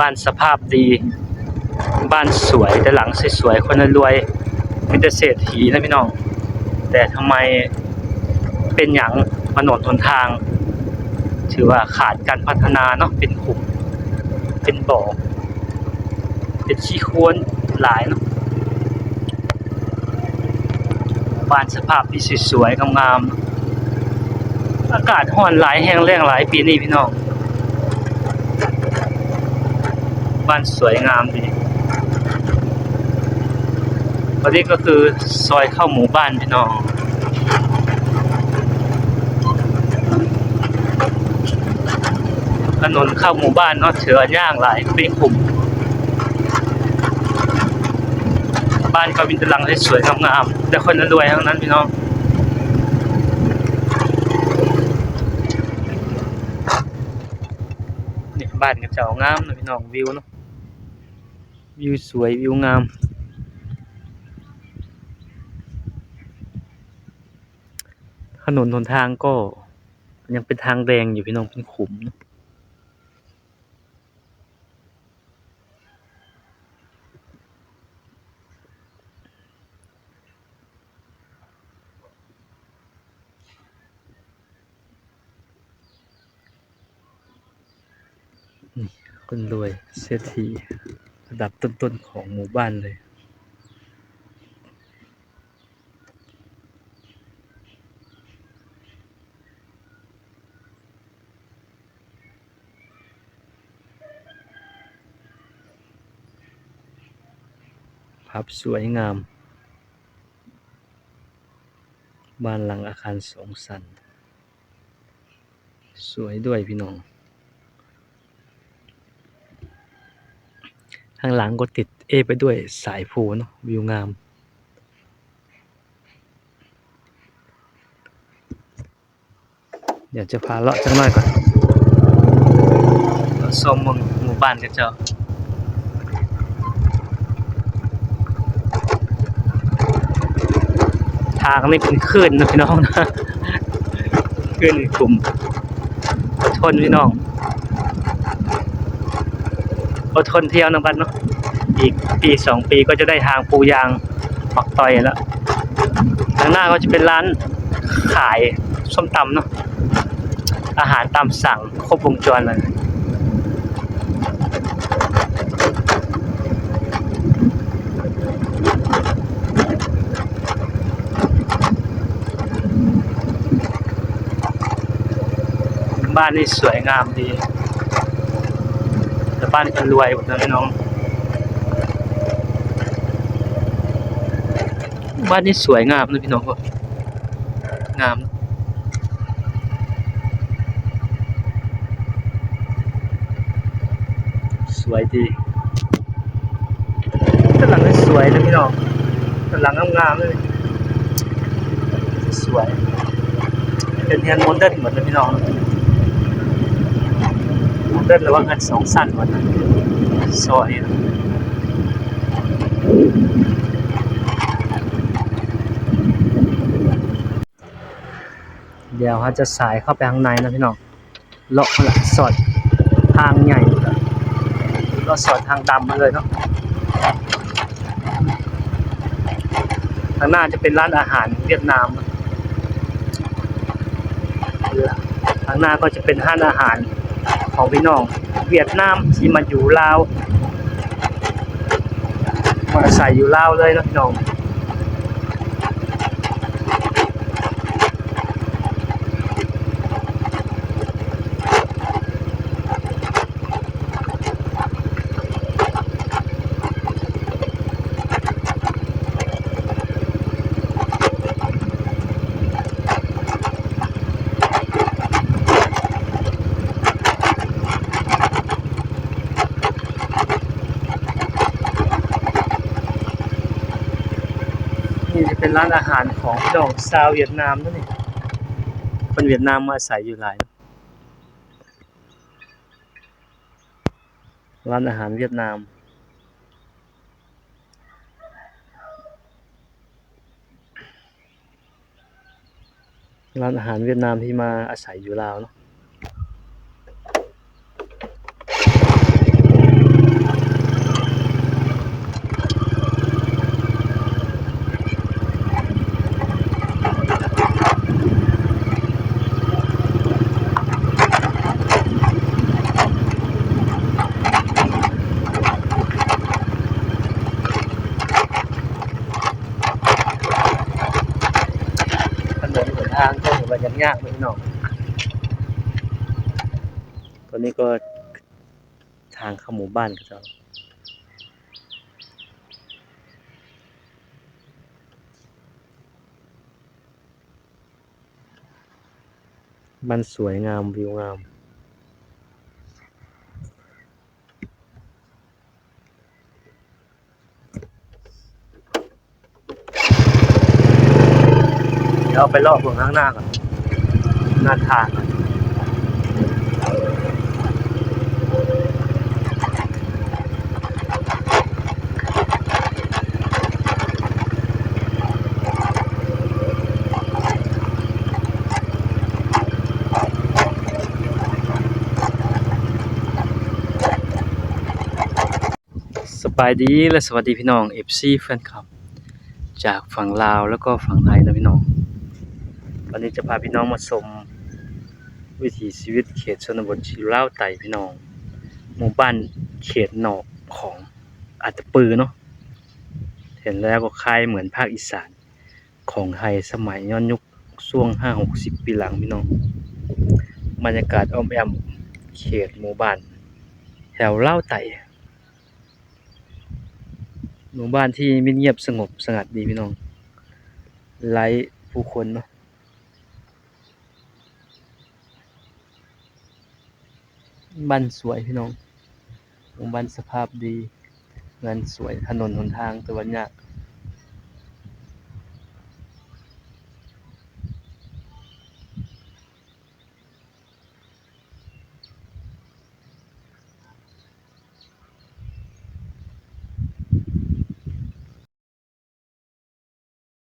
ບ້ານສະພາບດີ ບ້ານສວຍ ແຕ່ຫຼັງສວຍໆ ຄົນລວຍ ມີແຕ່ເສດຖີນະພີ່ນ້ອງ. ແຕ່ທຳໄມ ເປັນຫຍັງຖະໜົນຫົນທາງ ຖືວ່າຂາດການພັດທະນາເນາະ, ເປັນຂຸມ ເປັນບໍ່ ເປັນຂີ້ໂຄລນຫຼາຍເນາະ. ບ້ານສະພາບທີ່ສວຍໆ ງາມໆ ອາກາດຮ້ອນຫຼາຍ ແຫ້ງແລ້ງຫຼາຍປີນີ້ພີ່ນ້ອງ. ບ້ານສວຍງາມດີ. ອັນນີ້ກໍຄືຊອຍເຂົ້າໝູ່ບ້ານພີ່ນ້ອງ. ຖະໜົນເຂົ້າໝູ່ບ້ານເນາະ ຖືວ່າຍາກຫຼາຍ ເປັນຂຸມ. ບ້ານກໍມີແຕ່ຫຼັງສວຍໆ ງາມໆ ແຕ່ຄົນລວຍໆ ທັງນັ້ນພີ່ນ້ອງ. ນີ້ບ້ານເຂົາເຈົ້າງາມເນາະພີ່ນ້ອງ, ວິວເນາະ ວິວສວຍ ວິວງາມ. ຖະໜົນຫົນທາງກໍຍັງເປັນທາງແດງຢູ່ພີ່ນ້ອງ, ເປັນຂຸມເນາະ. ນີ້ ຄົນລວຍເສດຖີລະດັບຕົ້ນໆ ຂອງໝູ່ບ້ານເລີຍ. ພາບສວຍງາມ. ບ້ານຫຼັງອາຄານສອງຊັ້ນ ສວຍດ້ວຍພີ່ນ້ອງ. ທາງຫຼັງກໍຕິດເອໄປດ້ວຍສາຍພູເນາະ, ວິວງາມ. ດຽວຈະພາເລາະຈັກໜ້ອຍກ່ອນ ເລາະຊົມເບິ່ງໝູ່ບ້ານເຂົາເຈົ້າ. ທາງນີ້ເປັນຄື້ນນະພີ່ນ້ອງນະ, ຄື້ນຂຸມ. ອົດທົນພີ່ນ້ອງ, ອົດທົນທ່ຽວນຳກັນເນາະ. ອີກປີສອງປີກໍຈະໄດ້ທາງປູຢາງໝາກຕ່ອຍແລ້ວ. ທາງໜ້າກໍຈະເປັນຮ້ານຂາຍສົ້ມຕຳເນາະ, ອາຫານຕາມສັ່ງຄົບວົງຈອນເລີຍ. ບ້ານນີ້ສວຍງາມດີ, ແຕ່ບ້ານເພິ່ນລວຍໝົດແລ້ວພີ່ນ້ອງ. ບ້ານນີ້ສວຍງາມເນາະພີ່ນ້ອງ, ງາມ ສວຍດີ. ເຮືອນຫຼັງນີ້ສວຍນະພີ່ນ້ອງ, ເຮືອນຫຼັງງາມໆເລີຍ, ສວຍ. ເປັນເຮືອນໂມເດີນໝົດເລີຍພີ່ນ້ອງ, ໂມເດີນ ຫຼືວ່າເຮືອນສອງຊັ້ນໝົດນະ ຊອຍ. ດຽວເຮົາຈະສາຍເຂົ້າໄປທາງໃນເນາະພີ່ນ້ອງ, ເລາະພຸ້ນລະ ສອດທາງໃຫຍ່ ເລາະສອດທາງດຳມາເລີຍເນາະ. ທາງໜ້າຈະເປັນຮ້ານອາຫານຫວຽດນາມ, ທາງໜ້າກໍຈະເປັນຮ້ານອາຫານຂອງພີ່ນ້ອງຫວຽດນາມທີ່ມາຢູ່ລາວ ມາອາໄສຢູ່ລາວເລີຍເນາະພີ່ນ້ອງ. ນີ້ຈະເປັນຮ້ານອາຫານຂອງພີ່ນ້ອງຊາວຫວຽດນາມເນາະນີ້, ຄົນຫວຽດນາມມາອາໄສຢູ່ຫຼາຍເນາະ. ຮ້ານອາຫານຫວຽດນາມ. ຮ້ານອາຫານຫວຽດນາມທີ່ມາອາໄສຢູ່ລາວເນາະ. ຍາກໆ ເນາະພີ່ນ້ອງ. ຕອນນີ້ກໍທາງເຂົ້າໝູ່ບ້ານເຂົາເຈົ້າ ມັນສວຍງາມ ວິວງາມ. ດຽວໄປເລາະເບິ່ງທາງໜ້າກ່ອນ ໜ້າທາງ. ສະບາຍດີ ແລະ ສະຫວັດດີພີ່ນ້ອງ ເອັຟຊີ ແຟນຄລັບ ຈາກຝັ່ງລາວ ແລ້ວກໍຝັ່ງໄທເນາະພີ່ນ້ອງ. ວັນນີ້ຈະພາພີ່ນ້ອງມາຊົມວິຖີຊີວິດເຂດຊົນນະບົດທີ່ລາວໃຕ້ພີ່ນ້ອງ, ໝູ່ບ້ານເຂດນອກຂອງອັດຕະປືເນາະ. ເຫັນແລ້ວກໍຄ້າຍເໝືອນພາກອີສານ ຂອງໄທສະໄໝຍ້ອນຍຸກຊ່ວງຫ້າຫົກສິບປີຫຼັງພີ່ນ້ອງ. ບັນຍາກາດອ້ອມແອ້ມເຂດໝູ່ບ້ານແຖວລາວໃຕ້, ໝູ່ບ້ານທີ່ມິດງຽບສະຫງົບສະຫງັດດີພີ່ນ້ອງ, ໄຮ້ຜູ້ຄົນເນາະ. ບ້ານສວຍພີ່ນ້ອງ, ໝູ່ບ້ານສະພາບດີ, ເຮືອນສວຍ, ຖະໜົນຫົນທາງ ແຕ່ວ່າຍາກ